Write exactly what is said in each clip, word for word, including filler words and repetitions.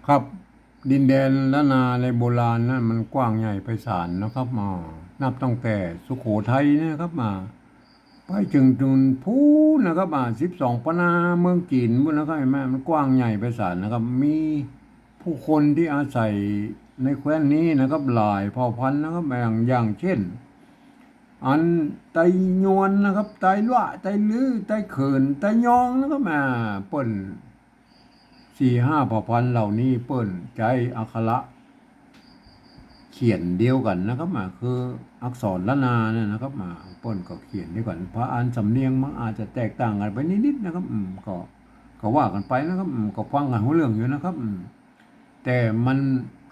ครับ ดินแดนล้านนาในโบราณนั้นมันกว้างใหญ่ไพศาลนะครับ อ่า นับตั้งแต่สุโขทัยนะครับ อ่า ไปเถิงตรงปู๊นนะครับ อ่า สิบสองปะนาเมืองจีนปู๊นนะครับ หันก่อ มันกว้างใหญ่ไพศาลนะครับ มีผู้คนตี้อาศัยในแคว้นนี้นะครับ หลายเผ่าพันธุ์นะครับ อย่าง อย่างเช่น อันไตยวนนะครับ ไตลัวะ ไตลื้อ ไตเขิน ไตยองนะครับ อ่า เปิ้น สี่ห้าเผ่าพันธุ์เหล่านี้เปิ้นใจ๊อักขระเขียนเดียวกั๋นนะครับ อ่า คืออักษรล้านนาเนี่ยนะครับ อ่า เปิ้นก็เขียนเดียวกั๋น ผะอันสำเนียงมันอาจจะแตกต่างกั๋นไปนิดๆ นะครับ อืม ก็ ก็ว่ากั๋นไปนะครับ อืม ก็ฟังกั๋นฮู้เรื่องอยู่นะครับ อืม แต่มัน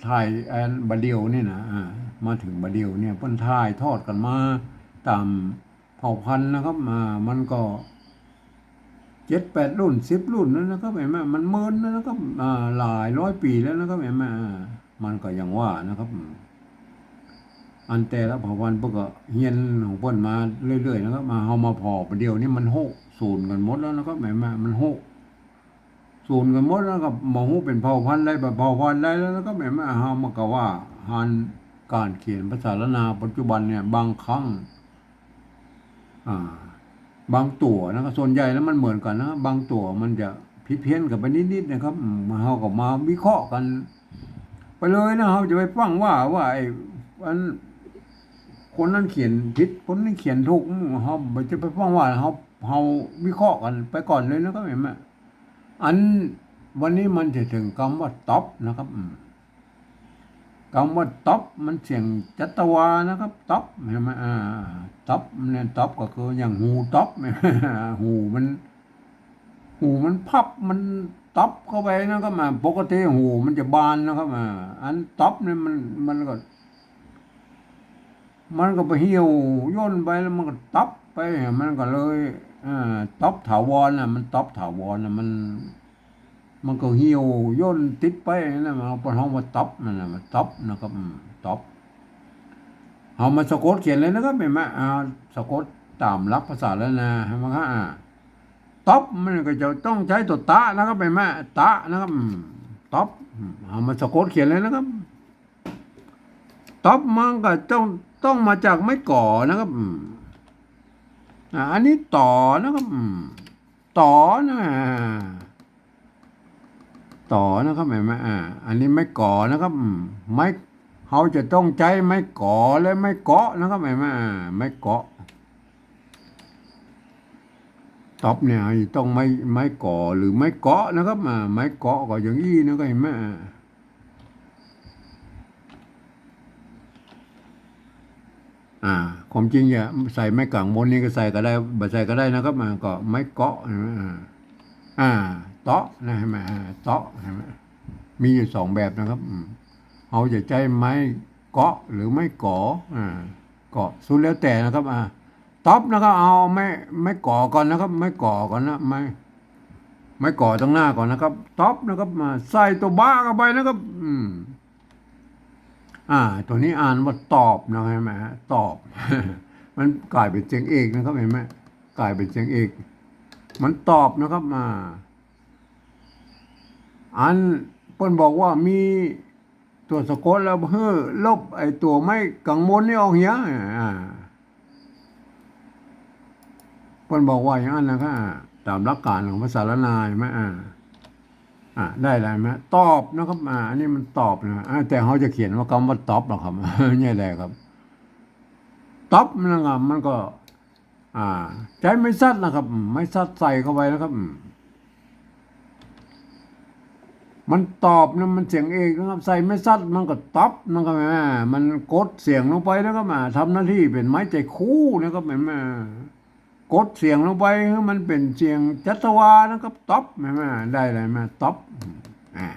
ถ่ายอันบ่าเดี่ยวนี่นะ อ่า มาเถิงบ่าเดี่ยวเนี่ย เปิ้นถ่ายทอดกั๋นมาต๋าม เผ่าพันธุ์นะครับ อ่า มันก็เจ็ดแปดรุ่น สิบรุ่นแล้วนะครับ หันก่อ มันเมินแล้วนะครับ อ่า หลายร้อยปี๋แล้วนะครับ หันก่อ อ่า มันก็อย่างว่านะครับ อืม อันแต่ละเผ่าพันธุ์เปิ้นก็เฮียนของเปิ้นมาเรื่อยๆ นะครับ มา เฮามาผ่อบ่าเดี่ยวนี้มันฮู้สูญกั๋นหมดแล้วนะครับ หันก่อ มันฮู้สูญกั๋นหมดแล้วครับ บ่ฮู้เป๋นเผ่าพันธุ์ใด เป๋นเผ่าพันธุ์ใดแล้วนะครับ หันก่อ เฮามันก็ว่าหันก๋านเขียนภาษาล้านนาปัจจุบันเนี่ย บางครั้ง อ่า บางตั๋วนะครับ ส่วนใหญ่แล้วมันเหมือนกั๋นนะครับ บางตั๋วมันจะผิดเพี้ยนกั๋นไปนิดๆ นะครับ อืม เฮาก็มาวิเคราะห์กั๋นไปเลยนะ เฮาจะไปฟั่งว่า ว่าไอ้ อัน คนนั้นเขียนผิด คนนี้เขียนถูก อืม เฮาบ่จะไปฟั่งว่า เฮา เฮาวิเคราะห์กั๋นไปก่อนเลยนะครับ หันก่อ อัน วันนี้มันจะเถิงกำว่าต๊อบนะครับ อืม กำว่าต๊อบมันเสียงจัตวานะครับ ต๊อบ หันก่อ อ่า ต๊อบเนี่ย ต๊อบก็คืออย่างหูต๊อบ หูมัน หูมันพับ มันต๊อบเข้าไปนะครับ อ่า ปกติหูมันจะบานนะครับ อ่า อันต๊อบเนี่ยมัน มันก็ มันก็ไปเหี่ยวย่นไปแล้วมันก็ต๊อบไป มันก็เลย อ่า ต๊อบถาวรน่ะ มันต๊อบถาวรน่ะ มัน มันก็เหี่ยวย่นติดไปนะ มันเอาไปฮ้องว่าต๊อบนั่นน่ะ มันต๊อบนะครับ อืม ต๊อบ เฮามาสะกดเขียนเลยนะครับ หันก่อ อ่า สะกดต๋ามหลักภาษาล้านนา หันก่อ อ่า ต๊อบมันก็จะต้องใจ๊ตั๋วตะนะครับ หันก่อ ตะนะครับ อืม ต๊อบ อืม เฮามาสะกดเขียนเลยนะครับ ต๊อบมันก็ต้อง ต้องมาจากไม้ก๋อนะครับ อืม อ่า อันนี้ต๋อนะครับ อืม ต๋อนะ ต๋อนะครับ หันก่อ อ่า อันนี้ไม้ก๋อนะครับ อืม ไม้ เฮาจะต้องใจ๊ไม้ก๋อและไม้เกาะนะครับ หันก่อ อ่า ไม้เกาะ ต๊อบเนี่ยต้องไม้ ไม้ก๋อหรือไม้เกาะนะครับ อ่า ไม้เกาะก็อย่างอี้นะครับ หันก่อ อ่า อ่า ความจริงจะใส่ไม้ก๋างบนนี่ก็ใส่ก็ได้ บ่ใส่ก็ได้นะครับ อ่า ก็ไม้เกาะ หันก่อ อ่า อ่า เตาะนะ หันก่อ อ่า เตาะ หันก่อ มีอยู่สองแบบนะครับ อืม เฮาจะใจ๊ไม้เกาะหรือไม้ก๋อ อ่า ก็สุดแล้วแต่นะครับ อ่า ต๊อบนะครับ เอาไม้ ไม้ก๋อก่อนนะครับ ไม้ก๋อก่อนนะ ไม้ ไม้ก๋อตังหน้าก่อนนะครับ ต๊อบนะครับ มาใส่ตั๋วบะเข้าไปนะครับ อืม อ่า ตั๋วนี้อ่านว่าตอบนะ หันก่อ ตอบ มันก๋ายเป๋นเสียงเอกนะครับ หันก่อ ก๋ายเป๋นเสียงเอก มันตอบนะครับ อ่า อันเปิ้นบอกว่ามีตั๋วสะกดแล้วหื้อลบไอ้ตั๋วไม้ก๋างบนนี่ออกเหีย อ่า เปิ้นบอกว่าอย่างนั้นนะครับ อ่า ต๋ามหลักก๋านของภาษาล้านนา หันก่อ อ่า อ่า ได้แล้ว หันก่อ ตอบนะครับ อ่า อันนี้มันตอบนะ อ่า แต่เฮาจะเขียนว่ากำว่าต๊อบนะครับ เนี่ยแหละครับ ต๊อบนะครับ มันก็ อ่า ใจ๊ไม้สัดนะครับ ไม้สัดใส่เข้าไปนะครับ มันตอบนะ มันเสียงเอกนะครับ ใส่ไม้สัดมันก็ต๊อบนะครับ อ่า มันกดเสียงลงไปนะครับ อ่า ทำหน้าตี้เป๋นไม้ใจ๋คู่นะครับ หันก่อ กดเสียงลงไปหื้อมันเป๋นเสียงจัตวานะครับ ต๊อบ หันก่อ ได้เลย หันก่อ ต๊อบ อ่า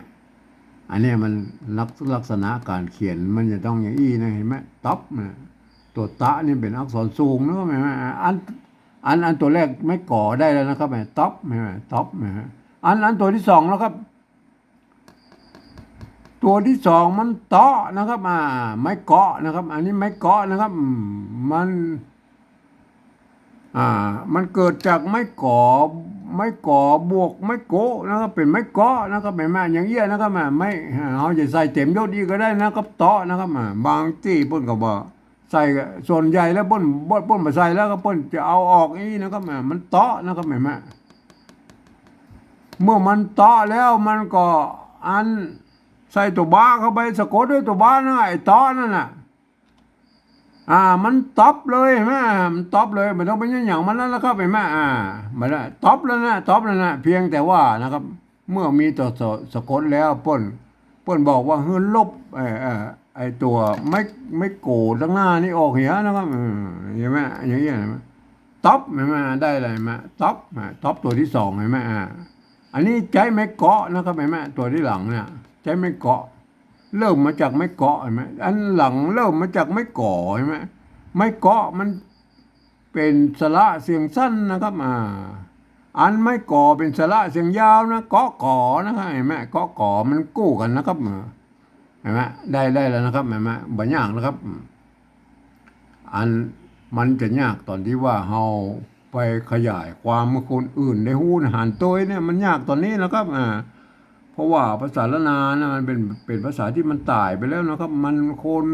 อันเนี้ยมันลัก ลักษณะก๋านเขียนมันจะต้องอย่างอี้นะ หันก่อ ต๊อบนะ ตั๋วตะนี่เป๋นอักษรสูงนะครับ หันก่อ อัน อัน อันตั๋วแรกไม้ก๋อได้แล้วนะครับ ต๊อบ หันก่อ ต๊อบนะฮะ อัน อันตั๋วตี้สองแล้วครับ ตั๋วตี้สองมันเตาะนะครับ อ่า ไม้เกาะนะครับ อันนี้ไม้เกาะนะครับ อืม มัน อ่า มันเกิดจากไม้ก๋อ ไม้ก๋อบวกไม้โกะนะครับ เป๋นไม้เกาะนะครับ หันก่อ อย่างเอี้ยนะครับ อ่า ไม้ เฮาจะใส่เต็มยศอี้ก็ได้นะครับ เตาะนะครับ อ่า บางตี้เปิ้นก็บ่ใส่ ส่วนใหญ่แล้วเปิ้น เปิ้นบ่ใส่แล้ว ก็เปิ้นจะเอาออกอี้นะครับ อ่า มันเตาะนะครับ หันก่อ เมื่อมันเตาะแล้วมันก็อันใส่ตั๋วบะเข้าไป สะกดด้วยตั๋วบะนะ ไอ้เตาะนั่นน่ะ อ่า มันต๊อบเลย หันก่อ มันต๊อบเลย บ่ต้องไปหยังมันแล้วนะครับ หันก่อ อ่า บ่ได้ ต๊อบแล้วนะ ต๊อบแล้วนะ เพียงแต่ว่านะครับ เมื่อมีตั๋วสะ สะกดแล้วเปิ้น เปิ้นบอกว่าหื้อลบ เอ่อ เอ่อ ไอ้ตั๋วไม้ ไม้โกตังหน้านี่ออกเหียนะครับ เออ หันก่อ อย่างเอี้ย หันก่อ ต๊อบ หันก่อ ได้เลย หันก่อ ต๊อบ อ่า ต๊อบตั๋วตี้สอง หันก่อ อ่า อันนี้ใจ๊ไม้เกาะนะครับ หันก่อ ตั๋วตี้หลังเนี่ย ใจ๊ไม้เกาะ เริ่มมาจากไม้เกาะ หันก่อ อันหลังเริ่มมาจากไม้ก๋อ หันก่อ ไม้เกาะมันเป๋นสระเสียงสั้นนะครับ อ่า อันไม้ก๋อเป๋นสระเสียงยาวนะ เกาะก๋อนะครับ หันก่อ เกาะก๋อ มันกู้กั๋นนะครับ อ่า หันก่อ ได้ ได้แล้วนะครับ หันก่อ บ่ยากนะครับ อืม อันมันจะยากต๋อนตี้ว่าเฮาไปขยายความหื้อคนอื่นได้ฮู้นะ หันโตยเนี่ยมันยากต๋อนนี้นะครับ อ่า เพราะว่าภาษาล้านนานะมันเป๋น เป๋นภาษาตี้มันต๋ายไปแล้วนะครับ มันคน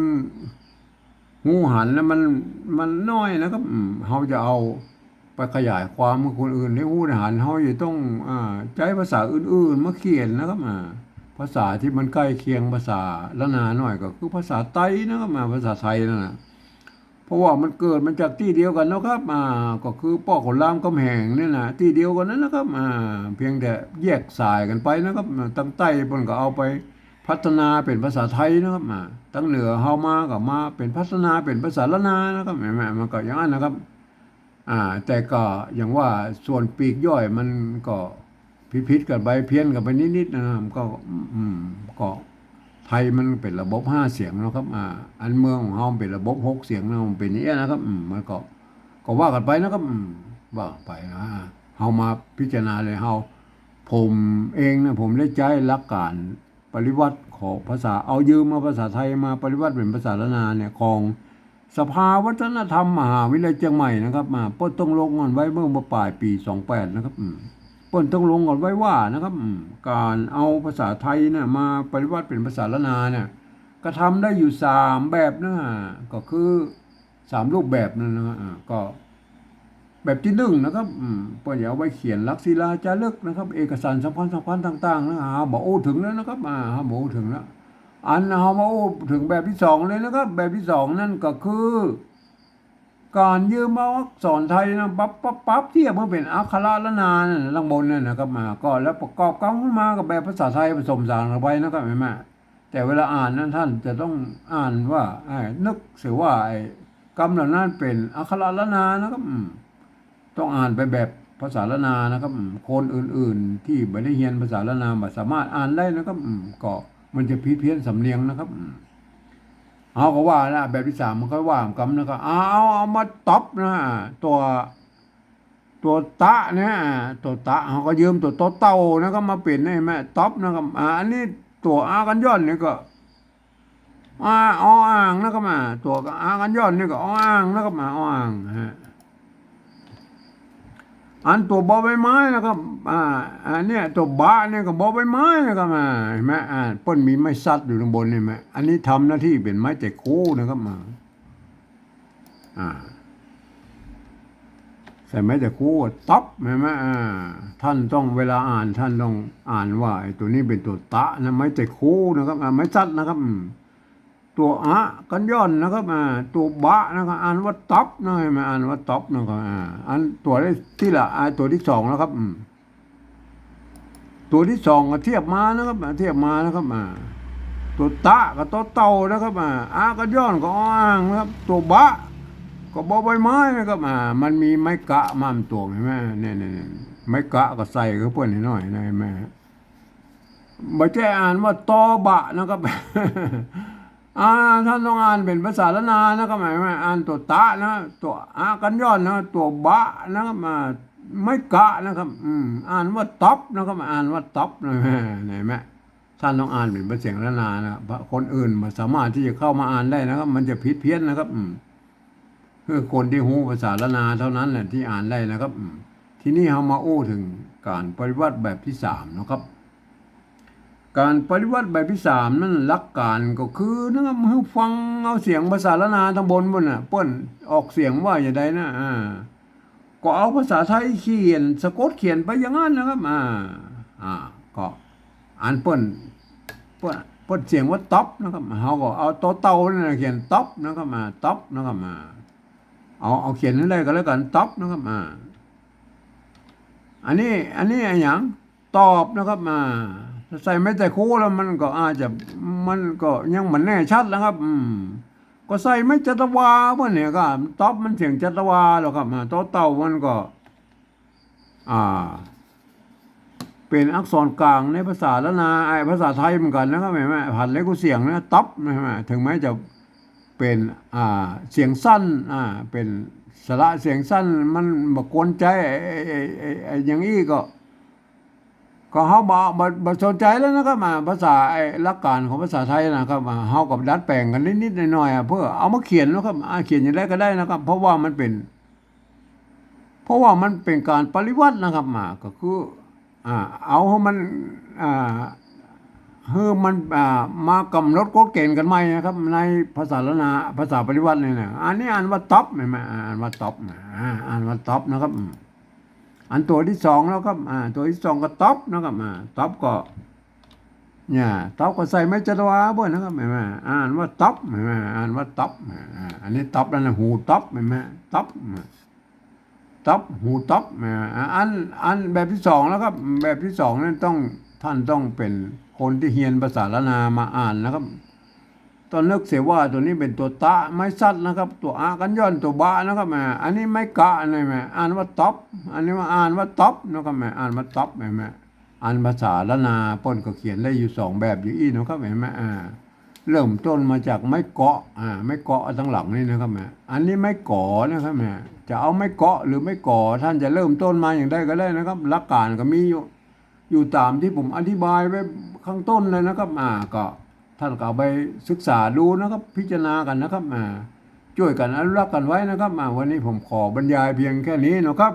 ฮู้หันแล้วมัน มันน้อยนะครับ อืม เฮาจะเอาไปขยายความหื้อคนอื่นได้ฮู้ได้หัน เฮาจะต้อง อ่า ใจ๊ภาษาอื่นๆ มาเขียนนะครับ อ่า ภาษาตี้มันใก้เคียงภาษาล้านนาหน่อยก็คือภาษาไตนะครับ อ่า ภาษาไตนั่นน่ะ เพราะว่ามันเกิดมาจากตี้เดียวกั๋นเนาะครับ อ่า ก็คือป้อเขารามคำแหงเนี่ยนะ ตี้เดียวกั๋นนั่นนะครับ อ่า เพียงแต่แยกสายกั๋นไปนะครับ อ่า ตังใต้เปิ้นก็เอาไปพัฒนาเป๋นภาษาไทยนะครับ อ่า ตังเหนือเฮามาก็มาเป๋นพัฒนาเป๋นภาษาล้านนานะครับ หันก่อ มันก็อย่างนั้นนะครับ อ่า แต่ก็อย่างว่าส่วนปลีกย่อยมันก็ผิดๆ กั๋นไป เพี้ยนกั๋นไปนิดๆ นะ มันก็ อืม ก็ไทยมันเป๋นระบบห้าเสียงเนาะครับ อ่า อันเมืองของเฮาเป๋นระบบหกเสียงเนาะ มันเป๋นอย่างเอี้ยนะครับ อืม มันก็ ก็ว่ากั๋นไปนะครับ อืม ว่าไปนะ เฮามาพิจารณาเลย เฮา ผมเองนะ ผมได้ใจ๊หลักก๋านปริวัติของภาษา เอายืมเอาภาษาไทยมาปริวัติเป๋นภาษาล้านนาเนี่ย ของสภาวัฒนธรรมมหาวิทยาลัยเจียงใหม่นะครับ มา เปิ้นตกลงกั๋นไว้เมื่อ เมื่อป๋ายปี๋สองแปดนะครับ อืม เปิ้นตกลงกั๋นไว้ว่านะครับ อืม ก๋านเอาภาษาไทยเนี่ยมาปริวัติเป๋นภาษาล้านนาเนี่ย กระทำได้อยู่สามแบบนะ ก็คือ สามรูปแบบนั่นนะ อ่า ก็แบบตี้นึ่งนะครับ อืม เปิ้นจะเอาไว้เขียนหลักศิลาจารึกนะครับ เอกสารสำคัญสำคัญต่างๆ นะ เฮาบ่อู้เถิงแล้วนะครับ อ่า เฮาบ่อู้เถิงแล้ว อันเฮามาอู้เถิงแบบตี้สองเลยนะครับ แบบตี้สองนั่นก็คือ ก๋านยืมเอาอักษรไทยนะ ปรับ ปรับ ปรับเทียบหื้อเป๋นอักขระล้านนานั่นน่ะ ตังบนนั่นนะครับ อ่า ก็แล้วประกอบกำขึ้นมากับแบบภาษาไทยผสมผสานเข้าไปนะครับ หันก่อ แต่เวลาอ่านนั้นท่านจะต้องอ่านว่า ไอ้ นึกเสียว่าไอ้กำเหล่านั้นเป๋นอักขระล้านนานะครับ อืม ต้องอ่านไปแบบภาษาล้านนานะครับ อืม คนอื่นๆ ตี้บ่ได้เฮียนภาษาล้านนาบ่สามารถอ่านได้นะครับ อืม ก็มันจะผิดเพี้ยนสำเนียงนะครับ อืม เฮาก็ว่านะ แบบตี้สามมันก็ว่ากำนะ ก็เอา เอา เอามาต๊อบนะ ตั๋ว ตั๋วตะเนี่ย ตั๋วตะ เฮาก็ยืมตั๋วตอเต่านะครับ มาเป๋น หันก่อ ต๊อบนะครับ อ่า อันนี้ตั๋วอากั๋นย่อนนี่ก็ อา ออ่างนะครับ อ่า ตั๋วอากั๋นย่อนนี่ก็ ออ่างนะครับ อ่า ออ่าง ฮะ อันตั๋วบอใบไม้นะครับ อ่า อันเนี้ยตั๋วบะเนี่ยก็บอใบไม้นะครับ อ่า หันก่อ อ่า เปิ้นมีไม้สักอยู่ตังบน หันก่อ อันนี้ทำหน้าตี้เป๋นไม้ไตรคูนะครับ อ่า อ่า ใส่ไม้ไตรคูต๊อบ หันก่อ อ่า ท่านต้อง เวลาอ่านท่านต้องอ่านว่าไอ้ตั๋วนี้เป๋นตั๋วตะนะ ไม้ไตรคูนะครับ อ่า ไม้สักนะครับ อืม ตั๋วอากั๋นย่อนนะครับ อ่า ตั๋วบะนะครับ อ่านว่าต๊อบนะ หันก่อ อ่านว่าต๊อบนะครับ อ่า อันตั๋วตี้ละ อ่า ตั๋วตี้สองนะครับ อืม ตั๋วตี้สองก็เทียบมานะครับ อ่า เทียบมานะครับ อ่า ตั๋วตะก็ตอเต่านะครับ อ่า อากั๋นย่อนก็ออ่างนะครับ ตั๋วบะก็บอใบไม้นะครับ อ่า มันมีไม้กะมาตั๋ว หันก่อ เนี่ย เนี่ย เนี่ย ไม้กะก็ใส่เข้าไปหน่อยนะ หันก่อ บ่ใจ้อ่านว่าตอบะนะครับ อ่า ท่านต้องอ่านเป๋นภาษาล้านนานะครับ หันก่อ อ่านตั๋วตะนะ ตั๋วอากั๋นย่อนนะ ตั๋วบะนะครับ อ่า ไม้กะนะครับ อืม อ่านว่าต๊อบนะครับ อ่านว่าต๊อบนะ หันก่อ ท่านต้องอ่านเป๋นภาษาล้านนานะครับ คนอื่นบ่สามารถตี้จะเข้ามาอ่านได้นะครับ มันจะผิดเพี้ยนนะครับ อืม คือคนตี้ฮู้ภาษาล้านนาเท่านั้นแหละตี้อ่านได้นะครับ อืม ทีนี้เฮามาอู้เถิง ก๋านปริวรรตแบบตี้สามนะครับ ก๋านปริวรรตแบบตี้สามนั้นหลักก๋านก็คือนะครับ หื้อฟังเอาเสียงภาษาล้านนาตังบนปู้นน่ะ เปิ้นออกเสียงว่าอย่างใดนะ อ่า ก็เอาภาษาไทยเขียนสะกดเขียนไปอย่างนั้นนะครับ อ่า อ่า ก็อันเปิ้น เปิ้น เปิ้นเสียงว่าต๊อบนะครับ เฮาก็เอาตอเต่านั่นน่ะเขียนต๊อบนะครับ อ่า ต๊อบนะครับ อ่า เอา เอาเขียนหื้อได้ก็แล้วกั๋น ต๊อบนะครับ อ่า อันนี้ อันนี้อะหยัง ตอบนะครับ อ่า ถ้าใส่ไม้ไตรคูแล้วมันก็อาจจะ มันก็ยังบ่แน่ชัดนะครับ อืม ก็ใส่ไม้จัตวาเปิ้นเนี่ยก็ต๊อบมันเสียงจัตวาแล้วครับ อ่า ตอเต่ามันก็ อ่า เป๋นอักษรก๋างในภาษาล้านนา ไอ้ภาษาไทยเหมือนกั๋นนะครับ หันไหม หันเล็กกูเสียงนะ ต๊อบนะ หันไหม เถิงแม้จะเป๋น อ่า เสียงสั้น อ่า เป๋นสระเสียงสั้น มันบ่กวนใจ๋ ไอ้ ไอ้ ไอ้ ไอ้ ไอ้อย่างอี้ก็ ก็เฮาบ่ บ่ บ่สนใจ๋แล้วนะครับ อ่า ภาษา ไอ้หลักก๋านของภาษาไทยนะครับ อ่า เฮาก็ดัดแป๋งกั๋นนิดๆ หน่อยๆ อ่ะ เพื่อเอามาเขียนนะครับ อ่า เขียนอย่างใดก็ได้นะครับ เพราะว่ามันเป๋น เพราะว่ามันเป๋นก๋านปริวรรตนะครับ อ่า ก็คือ อ่า เอาหื้อมัน อ่า หื้อมัน อ่า มากำหนดกฎเก๋ณฑ์กั๋นใหม่นะครับ ในภาษาล้านนา ภาษาปริวรรตนี่นะ อันนี้อ่านว่าต๊อบ หันไหม อ่า อ่านว่าต๊อบนะ อ่า อ่านว่าต๊อบนะครับ อืม อันตั๋วตี้สองแล้วครับ อ่า ตั๋วตี้สองก็ต๊อบนะครับ อ่า ต๊อบก็ เนี่ย ต๊อบก็ใส่ไม้จัตวาเปิ้นนะครับ หันไหม อ่านว่าต๊อบ หันไหม อ่านว่าต๊อบ อ่า อันนี้ต๊อบแล้วนะ หูต๊อบ หันไหม ต๊อบ ต๊อบ หูต๊อบ อ่า อัน อันแบบตี้สองแล้วครับ แบบตี้สองนั้นต้อง ต้านต้องเป๋นคนตี้เฮียนภาษาล้านนามาอ่านนะครับ ต้องนึกเสียว่าตั๋วนี้เป๋นตั๋วตะ ไม้สัตว์นะครับ ตั๋วอะกั๋นย่อน ตั๋วบะนะครับ อ่า อันนี้ไม้กะ หันไหม อ่านว่าต๊อบ อันนี้ว่าอ่านว่าต๊อบนะครับ อ่านว่าต๊อบ หันไหม อันภาษาล้านนาเปิ้นก็เขียนได้อยู่สองแบบอยู่อี้นะครับ หันไหม อ่า เริ่มต้นมาจากไม้เกาะ อ่า ไม้เกาะตังหลังนี่นะครับ อ่า อันนี้ไม้ก๋อนะครับ อ่า จะเอาไม้เกาะหรือไม้ก๋อ ต้านจะเริ่มต้นมาอย่างใดก็ได้นะครับ หลักก๋านก็มีอยู่ อยู่ต๋ามตี้ผมอธิบายไว้ข้างต้นเลยนะครับ อ่า ก็ต้านก็เอาไปศึกษาดูนะครับ พิจารณากั๋นนะครับ อ่า จ้วยกั๋นอนุรักษ์กั๋นไว้นะครับ อ่า วันนี้ผมขอบรรยายเพียงแค่นี้นะครับ